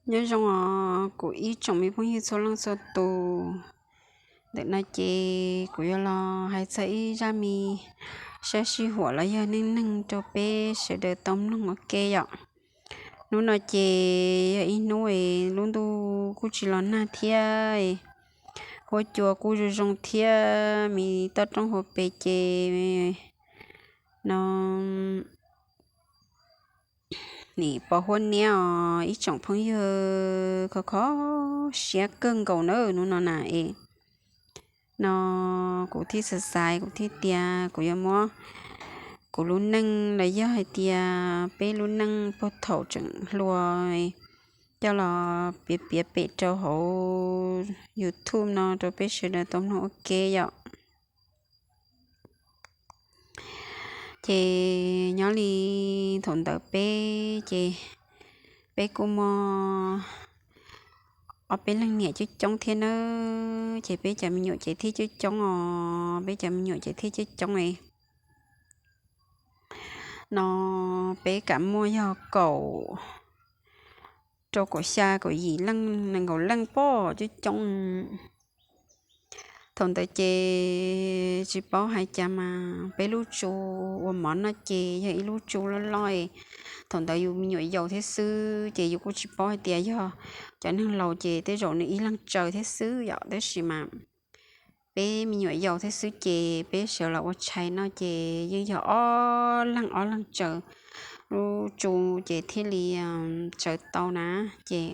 Nyob zoo os kuv ib tsoom me phooj ywg txhua leej txhua tus. Ntawm no ces kuv yuav los hais txog ib zaj me sab sij huam los yog neej neeg rau peb sawv daws tau mloog ua ke yom. Hnub no ces yog ib hnub es lub ntuj kuj tsis los nag thiab, huab cua kuj zoo zoo thiab, me toj roob hauv pes ces no nim pos huab niab os ib tsoom phooj ywg, kho kho siab kawg nkaus na hnub no na es. No kuv thiaj xav xaiv, kuv thiaj tias kuv yuav muab kuv lub neej los yog hais tias peb lub neej puag thaum tseem hluas coj los piav piav pem rau hauv YouTube no rau peb sawv daws tau mloog ua ke yom. Ces nyob li thaum ntawd peb ces peb kuj muaj ob peb leeg niam coob coob thiab nawb, ces peb cov me nyuam ces thiaj coob coob os, peb cov me nyuam ces thiaj coob coob es no peb kam muaj yog kaum rau kaum xya kaum yim leej nees nkaum leej pob coob coob. Thaum ntawd ces tsis paub hais cas mas peb lub tsu ua mov noj ces yog ib lub tsu loj loj. Thaum ntawd yus me nyuam yaus thiab xwb ces yus kuj tsis paub hais tias yog cov neeg laus ces tej zaum nws ib leeg tsaws thiab xwb yom, tab sis mas peb me nyuam yaus thiab xwb ces peb sawv los ua tshais no ces yeej yog ob leeg ob leeg tsaws lub tsu ces thiaj li tsaws tau na. Ces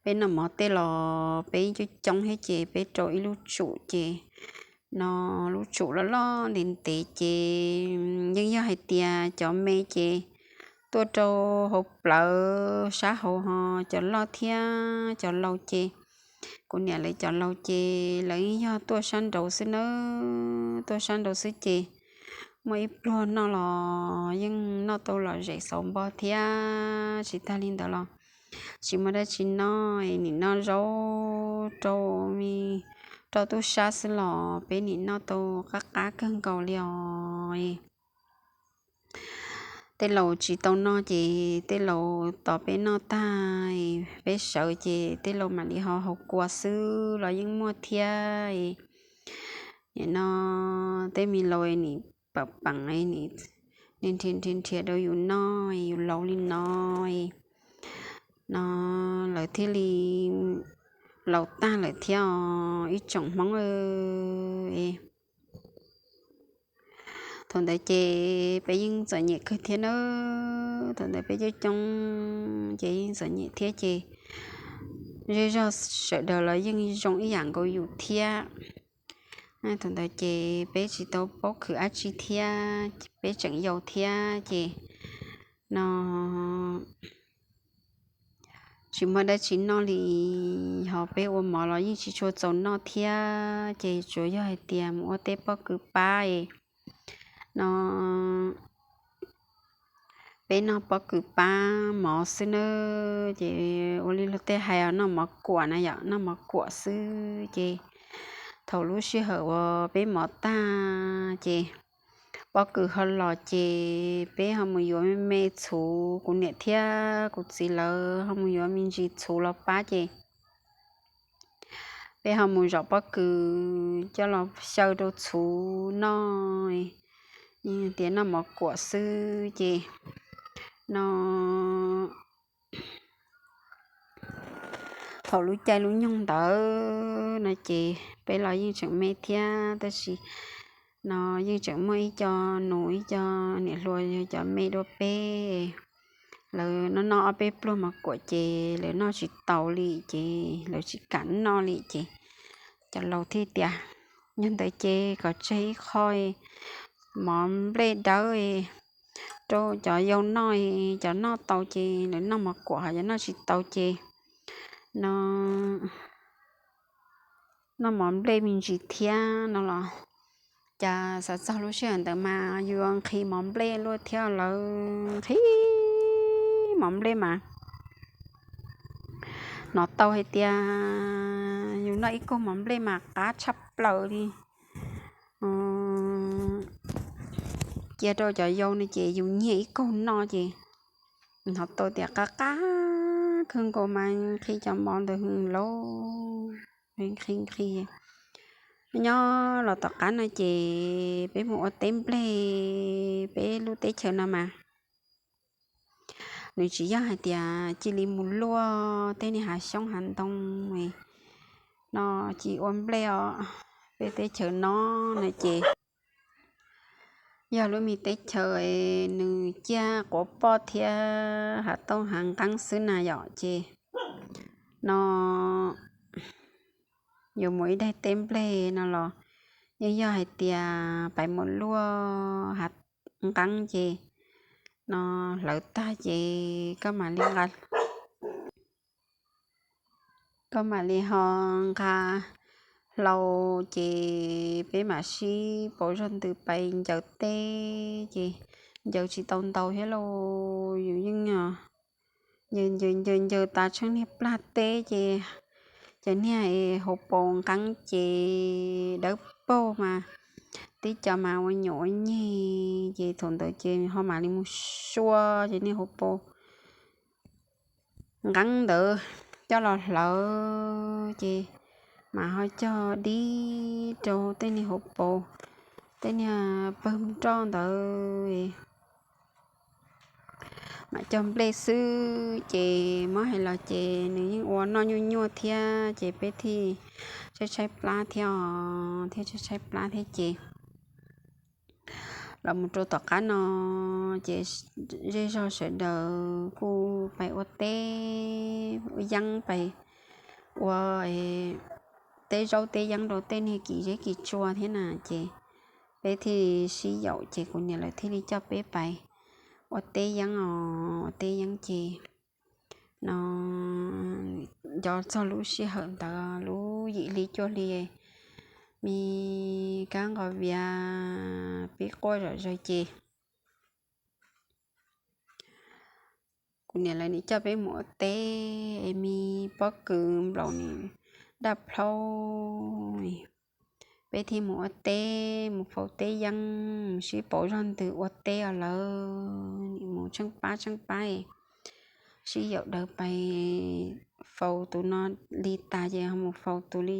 peb noj mov tej los peb coob coob thiab ces peb rau ib lub tsum ces no lub tsum loj loj ntev ntev ces yeej yog hais tias cov me ces tuaj rau hauv plawv sab hauv ho cov loj thiab cov laus ces kuv niam lawv cov laus ces lawv yeej yog tuaj sab nraud xwb nawb, tuaj sab nraud xwb ces muaj ib pluag noj los yeej noj tau lom zem xauv npo thiab. Tsis tag li ntawd los tsis muaj dab tsi noj, nim noj zaub rau, rau tub sab xwb los peb nim noj tau qab qab kawg nkaus li os. Tej laus tsis tau noj ces tej laus tos peb noj tag peb sawv ces tej laus mam li ho haus kua xwb los yeej muaj thiab. Nim no tej me laus nim pam peem nrhiav nrhiav nrhiav rau yus noj, yus laus li no no lawv thiaj li laus tag lawm thiab os ib tsoom Hmoob. Thaum ntawd ces peb yeej txom nyem kawg thiab nawb, thaum ntawd peb coob coob ces yeej txom nyem thiab ces zej zog sawv daws los yeej zoo ib yam nkaus yus thiab. Thaum ntawd ces peb tsis tau pob kws dab tsi thiab, peb tseem yau thiab ces no tsis muaj dab tsi noj li, ho peb ua mov los yeej tsis tshua txaus noj thiab ces tsuas yog hais tias mus ua tej pob kws pab no peb noj pob kws pab mov xwb nawb. Ces ua li luag tej hais noj mov kuam na yom, noj mov kuam xwb ces thaum lub sij hawm uas peb mov tag ces pob kws ho los ces peb ho mus yuav me me txhuv, kuv niam thiab kuv txiv lawv ho mus yuav me ntsis txhuv los pab ces peb ho mus zom pob kws coj los xyaw rau txhuv noj, tias noj mov kuam xwb ces no thaum lub caij lub nyoog ntawd no ces peb los yeej tseem me thiab tab sis no yeej tseem muaj ib co nus ib co niam hluas yog cov me dua peb, lawv noj noj ob peb pluag mov kuam ces lawv noj tsis taus li ces lawv tsis kam noj li ces cov laus thiaj tias yog ntawd ces kom tseg ib qho mov nplej dawb rau cov yau noj, cov noj tau ces lawv noj mov kuam, ho cov noj tsis tau ces no noj mov nplej me ntsis thiab no los. Cas xav txog lub sij hawm ntawd mas yus nqhis mov nplej luaj thiab, lawv nqhis mov nplej mas hnov tau hais tias yus noj ib kaug mov nplej mas qab tshaj plaws li. Cia rau cov yau no ces yus nyiag ib kaug noj ces hnov tau tias qab qab kawg nkaus mas nqhis cov mov ntawd hwv lauj, nqhis nqhis. Nyob los tom qab no ces peb mus ua teb nplej, peb lub teb chaws no mas nws tsis yog hais tias cia li mus luaj tej niag hav xyoob hav ntoo no cia li ua nplej os. Peb teb chaws no no ces yog lub me teb chaws nws ciaj quav poj thiab hav tauj hav nqeeb xwb na yom, ces no yuav mus ib daig teb nplej no los yeej yog hais tias pais mus luaj hav nqeeb ces no hlawv tag ces koj mam li nqa, koj mam li ho nqa hlau, ces peb mam sib pauv zog ntws pais ncaws teb ces ncaws tsis tau ntau thiab lauj, yus yeej ncaws ncaws ncaws ncaws tas tsheej niag plag teb ces cov niag hauv paus nqeeb ces dawb paug mas tib co mas ua nyuam ua nyeg ces thaum ntawd ces ho mam li mus sua ces niag hauv paus nqeeb ntawd coj los hlawv ces mas ho coj dib rau tej niag hauv paus, tej niag pawg nroj ntawd mas cog nplej xwb ces muab hais los ces nws yeej ua noj nyuaj nyuaj thiab ces peb thiaj tshaib tshaib plab thiab os, thiaj tshaib tshaib plab thiab ces los mus rau tom qab no ces zej zog sawv daws kuj pais ua teb ua yeeb, pais ua teb zaub teb yeeb rau tej niag kis zeb kis tsua thiab na ces peb thiaj li sib yaum ces kuv niam lawv thiaj li coj peb pais ua teb yeeb os, ua teb yeeb ces no nco txog lub sij hawm ntawd lub yim hli cuaj hli me kab nqos viav pib quaj zom zaws ces kuv niam lawv nim coj peb mus ua teb, me pob kws nplaum nim daj plhaub, peb thiaj mus ua teb, mus faus teb yeeb, mus sib pauv zog ntws ua teb os lawv, nim mus tsheej pab tsheej pab, sib yaum daws pais faus tus no li tas ces ho mus faus tus li,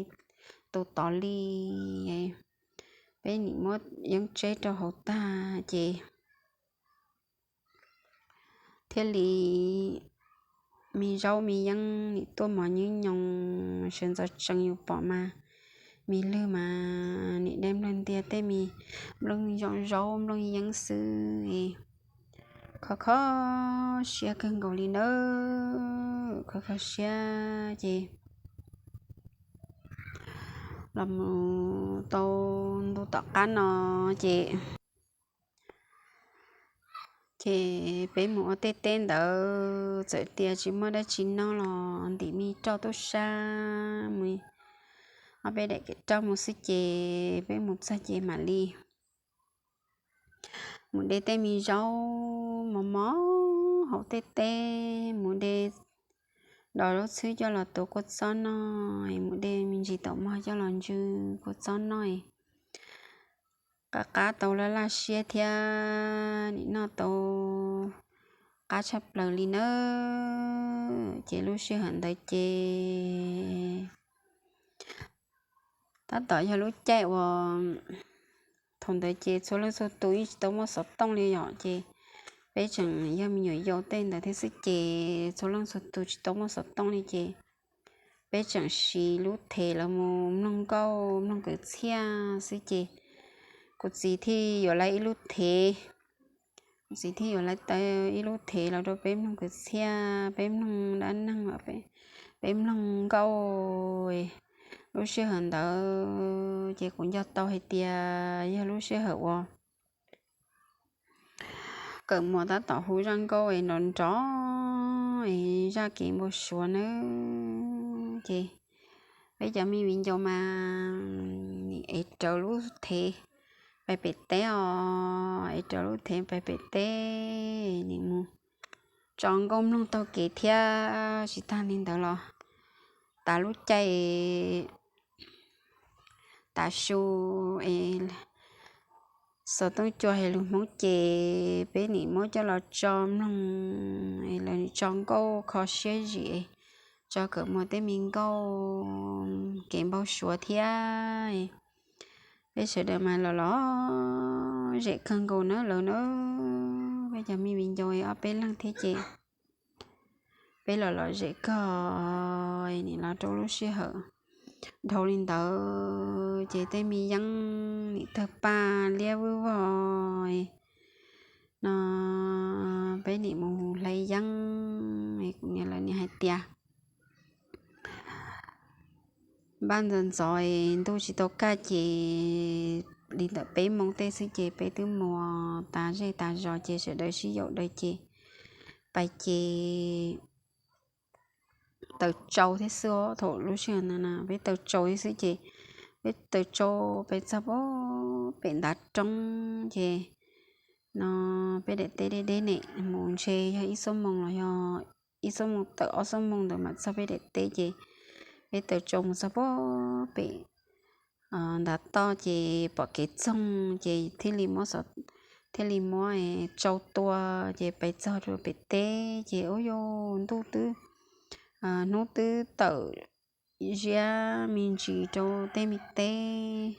tus tod li. Peb nim muab yeeb tseb rau hauv tag ces thiaj li me zaub me yeeb nim tuaj mos nyob nyoos sawv ntxov tsees yus pom mas me lwg mas nim dai nplawg ntiag tej me nplooj zoo zaub nplooj yeeb xwb. Kho kho siab kawg nkaus li nawb, kho kho siab ces los mus tau ntu tom qab no ces ces peb mus ua tej teb ntawd txawm tias tsis muaj dab tsi noj los ntim me roj tub sab mus, ob peb daim kev roj mus xwb ces peb mus txog ces mam li mus de tej me zaub mos mos hauv tej teb, mus de dos zaub txhwb coj los tuav kua txob noj, mus de me ntsis taum mog coj los ntsw kua txob noj, qab qab tau laj laj siab thiab nim noj tau qab tshaj plaws li nawb. Ces lub sij hawm ntawd ces tab tom yog lub caij uas thaum ntawd ces txhua leej txhua tus yeej tsis tau muaj xov tooj li yom, ces peb tseem yog me nyuam yaus tej ntawd thiab xwb ces txhua leej txhua tus tsis tau muaj xov tooj li ces peb tseem siv lub thev los mus mloog nkauj mloog kwv txhiaj xwb ces kuv txiv thiaj yuav lawv ib lub thev, kuv txiv thiaj yuav lawv tau ib lub thev los rau peb mloog kwv txhiaj, peb mloog dab neeg, peb mloog nkauj. Lub sij hawm ntawd ces kuv nco tau hais tias yog lub sij hawm uas kawm muas tab tom hu zaj nkauj es nrov nrov es zaj kev npau suav nawb. Ces peb cov me viv ncaus mas nim ev rawv lub thev pais pem teb os, ev rawv lub thev pais pem teb, nim mus tso nkauj mloog taug kev thiab. Tsis tag li ntawd los tas lub caij tav su es xov tooj cua hais lus Hmoob ces peb nim muab coj los tso mloog, lawv nim tso nkauj kho siab zim, tso kawm muag tej me nkauj kev npau suav thiab. Peb sawv daws mas los lom zem kawg nkaus na lawv na, peb cov me viv ncaus ob peb leeg thiab ces peb los lom zem kawg. Nim los rau lub sij hawm dhau li ntawd ces tej me yeeb nim tawg paj liab vwj vog no, peb nim mus hlais yeeb, kuv niam lawv nim hais tias npaj ntxov ntxov, ntuj tsis tau kaj ces li ntawm peb moo tej xwb ces peb twb mus tas zej tas zos ces sawv daws sib yaum daws ces pais ces taws tsau thiab xwb. Thaum lub sij hawm ntawd peb taws tsau thiab xwb ces peb taws tsau pais txog pem ntav roob ces no peb daim teb deb deb ne, mus ntshe yog ib xuab moos los yog ib xuab moos tawm ob xuab moos ntawd mam txog peb daim teb ces peb taws tsau mus txog pem ntav toj ces pom kev txoog ces thiaj li muab, thiaj li muab tsau tua ces pais txog rau pem teb ces ua yog ntuj twb, hnub twb tawm ziab me ntsis rau tej me teb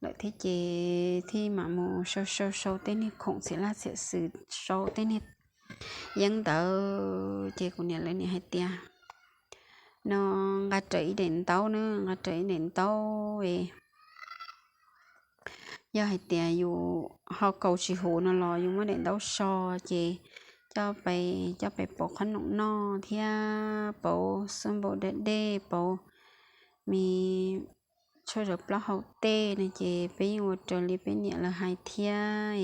lawm thiab ces thiaj mam mus sau sau sau tej niag khoom txhia laj txhia xwm, sau tej niag yeeb ntawd ces kuv niam lawv nim hais tias no nqa raws ib daim ntaub na, nqa raws ib daim ntaub, yog hais tias yus ho kaus tsis huv no los yus muab daim ntaub so ces coj pais, coj pais pauv qhob noom noj thiab pauv xub npau dab dej, pauv me tshuaj zaws plaub hau tej no ces peb yeej ua raws li peb niam lawv hais thiab.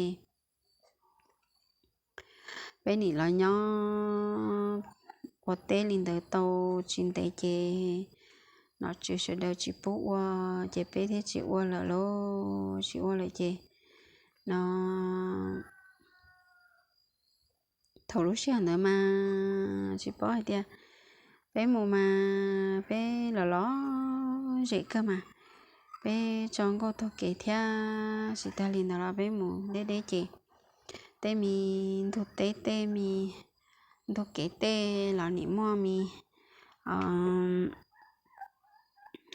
Peb nim los nyob ua teb li ntawd tau tsis ntev ces nom tswv sawv daws tsis pub ua ces peb thiaj tsis ua lawm lauj, tsis ua lawm ces no thaum lub sij hawm ntawd mas tsis paub hais tias peb mus mas peb los lom zem kawg mas peb tso nkauj taug kev thiab tsis tag li ntawd los peb mus deb deb ces tej me ntug teb tej me ntug kev tej los nim muaj me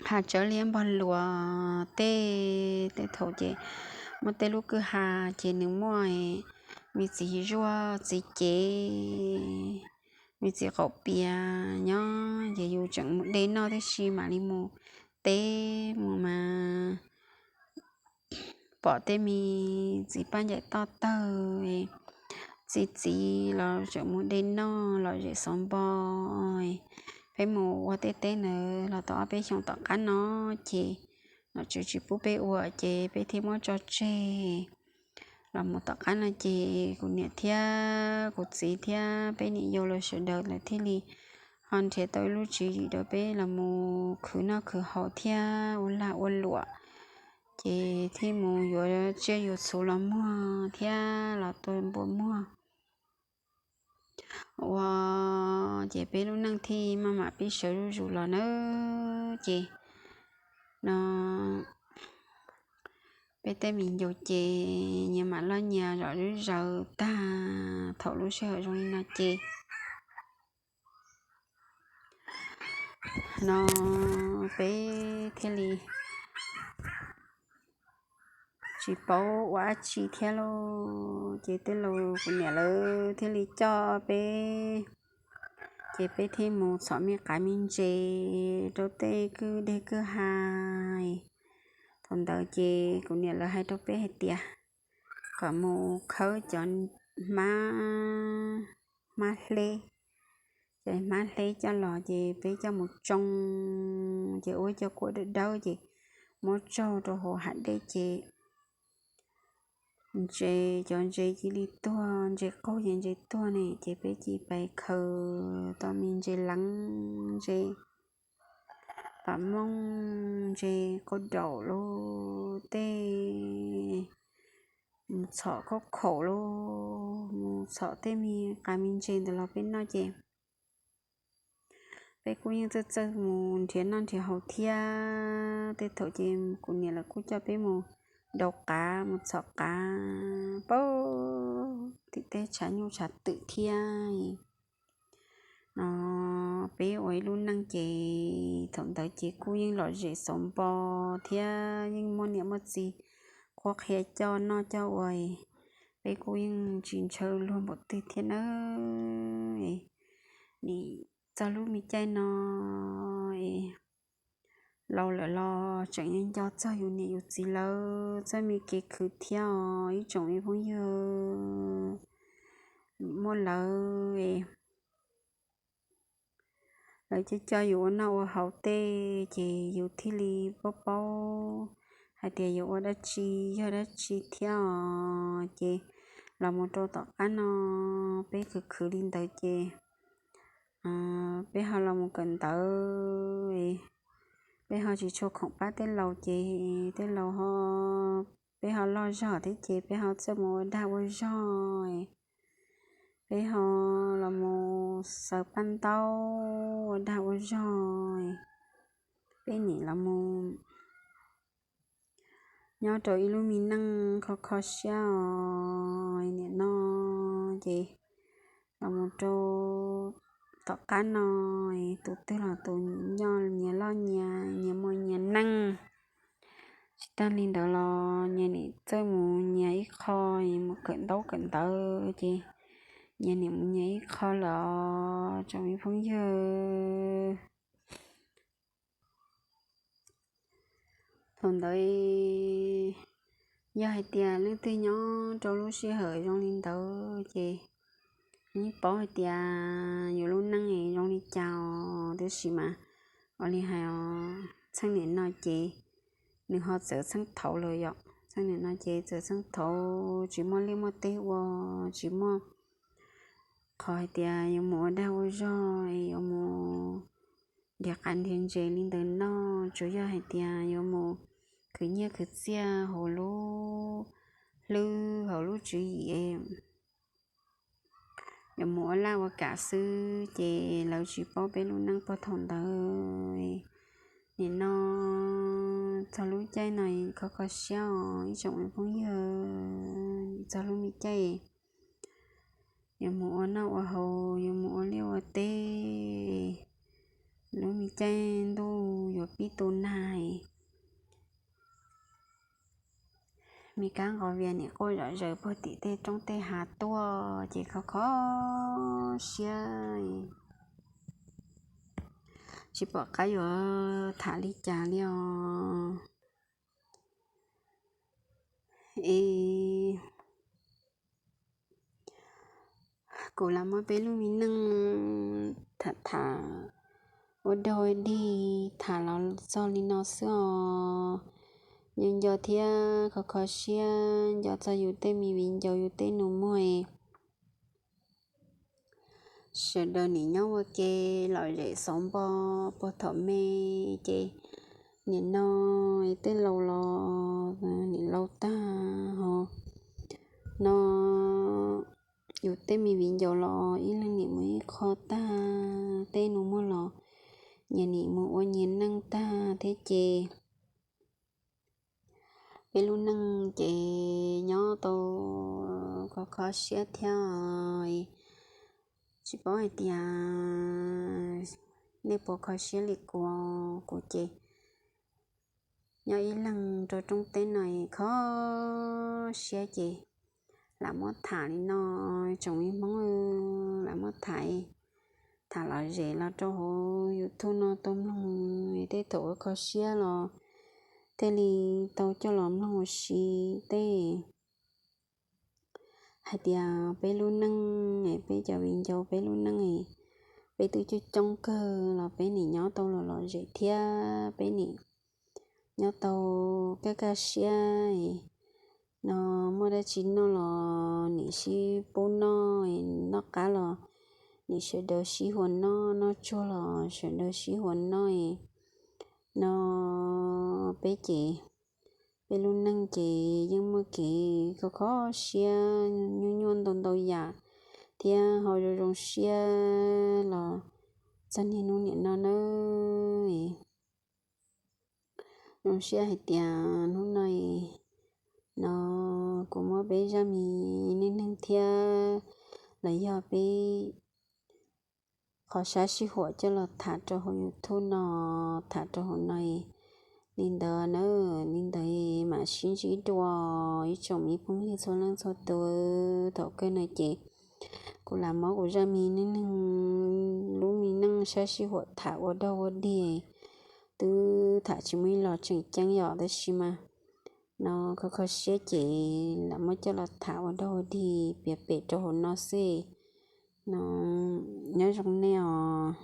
ha tsawb liab npog luas tej, tej thaum ces muaj tej lub kwj ha ces nws muaj me txiv zuaj txiv cev, me txiv qaum pias nyob ces yus tseem mus de noj tib si mam li mus teb mus mas pom tej me txiv paj ncaim toj tawg txi txiv los tseem mus de noj los zem xov npo. Peb mus ua tej teb ntawd los tau ob peb xyoos tom qab no ces nom tswv tsis pub peb ua ces peb thiaj muab tso tseg. Los mus tom qab no ces kuv niam thiab kuv txiv thiab peb niam yau lawv sawv daws lawv thiaj li ho nrhiav tau ib lub tswv yim rau peb los mus khwv noj khwv haus thiab ua lag ua luam, ces thiaj mus yuav tsiaj yuav txhuv los muag thiab los tua npua muag ua ces peb lub neej thiaj maj mam pib sawv zuj zus los nawb. Ces no peb tej me nyuam ces nyias mam loj nyias zom zuj zaws tag thaum lub sij hawm zoo li no ces no peb thiaj li tsis paub ua dab tsi thiab lauj. Ces tej laus kuv niam lawv thiaj li coj peb, ces peb thiaj mus txhom me qav me ntses rau tej kwj deg kwj ha. Thaum ntawd ces kuv niam lawv hais rau peb hais tias kom mus khawb cov hmab, hmab hleb, cov hmab hleb coj los ces peb coj mus tsoo, ces ua cov kua dawb dawb ces muab tsaug rau hauv hav dej ces ntses, cov ntses cia li tuag, ntses qaug ces ntses tuag ne, ces peb cia li pais khaws tau me ntses leev, ntses pam mooj, ntses qau daum lub tej, mus txhom khaub khaum lub, mus txhom tej me qav me ntses ntawd los peb noj ces peb kuj yeej txawj txawj mus nrhiav noj nrhiav haus thiab. Tej thaum ces kuv niam lawv kuj coj peb mus daus qav mus txhom qav pab tim tej tshav nyuj tshav twm thiab no. Peb ua ib lub neej ces thaum ntawd ces kuj yeej lom zem xauv npo thiab yeej muaj niam muaj txiv qhuab qhia coj noj coj ua, peb kuj yeej tsis ntshaw luag npaum twg thiab nawb. Nim txog lub me caij no es laus lawm los tseem nco txog yus niam yus txiv lawv txoj me kev khwv thiab os ib tsoom me phooj ywg. Muaj lawv lawv coj coj yus ua noj ua haus tej ces yus thiaj li paub paub hais tias yus ua dab tsi yog dab tsi thiab os. Ces los mus rau tom qab no peb khwv khwv li ntawd ces peb ho los mus kawm ntawv, peb ho tsis tshua khoom pab tej laus ces tej laus ho, peb ho loj zog thiab ces peb ho txawj mus ua dag ua zog, peb ho los mus xaws paj ntaub ua dag ua zog. Peb nim los mus nyob rau ib lub me neej kho kho siab os. Nim no ces los mus rau tom qab no tus twg los tus nyias loj nyias nyias muaj nyias neej. Tsis tag li ntawd los nyias nim txawj mus nyias ib qho, mus kawm ntaub kawm ntawv ces nyias nim mus nyias ib qho lawm os tsoom me phooj ywg. Thaum ntawd yog hais tias leej twg nyob rau lub sij hawm zoo li ntawd ces yeej paub hais tias yus lub neej zoo li cas os. Tab sis mas ua li hais os, txheej niam no ces nws ho txawv txheej thaud lawm yom. Txheej niam no ces txawv txheej thaud, tsis muaj liaj muaj teb ua, tsis muaj qhov hais tias yuav mus ua dag ua zog, yuav mus nrhiav qav nrhiav ntses li ntawd no, tsuas yog hais tias yuav mus khwv nyiaj khwv txiaj hauv lub hlwb hauv lub tswv yim, yuav mus ua laj ua kam xwb ces lawv tsis paub peb lub neej puag thaum ntawd. Nim no txog lub caij no kho kho siab os ib tsoom me phooj ywg, txog lub me caij yuav mus ua noj ua haus, yuav mus ua liaj ua teb, lub me caij ntuj yuav pib tu nag, me kab nqos vias nim quaj zom zaws puag tim tej roob tej hav tuaj ces kho kho siab, tsis pom qab yuav tham li cas li os. Es kuv lam muab peb lub me neej tham tham ua dog ua dig tham los txog li no xwb os. Nco nco thiab kho kho siab nco txog yus tej me viv ncaus yus tej nus muag, sawv daws nim nyob ua ke lom zem xauv npo puag thaum me ces nim no tej laus los nim laus tag ho no yus tej me viv ncaus los ib leeg nim mus ib qho tag, tej nus muag los nyias nim mus ua nyias neej tag thiab ces peb lub neej ces nyob tau kho kho siab thiab, tsis paub hais tias nej puas kho siab li kuv, kuv ces nyob ib leeg rau rooj teb no kho siab ces lam muab tham li no, tsoom me Hmoob lam muab tham, tham lom zem los rau hauv YouTube no tau mloog, tej thaum ua kho siab los thiaj li tau coj los mloog ua si. Tej hais tias peb lub neej, peb cov viv ncaus peb lub neej, peb twb coob coob kawg los peb nim nyob tau los lom zem thiab peb nim nyob tau kaj kaj siab no, muaj dab tsi noj los nim sib pub noj, noj qab los nim sawv daws sib huas noj, noj tsuag los sawv daws sib huas noj no. Peb ces peb lub neej ces yeej muaj kev kho kho siab nyuaj nyuaj ntau ntau yam thiab ho zoo zoo siab los txog niaj hnub nim no nawb. Zoo siab hais tias hnub no No kuv muab peb zaj me neej neeg thiab los yog peb qhov sab sij huam coj los tham rau hauv YouTube no, tham rau hauv no li ntawd na. Li ntawd mam sib ntsib dua ib tsoom me phooj ywg txhua leej txhua tus. Thaum kawg no ces kuv lam muab kuv zaj me neej neeg, lub me neej sab sij huam tham ua dog ua dig, twb tham tsis muaj ib los tseem ceeb yom, tab sis mas no kho kho siab ces lam muab coj los tham ua dog ua dig piav pem rau hauv no xwb. No nyob zoo nej os.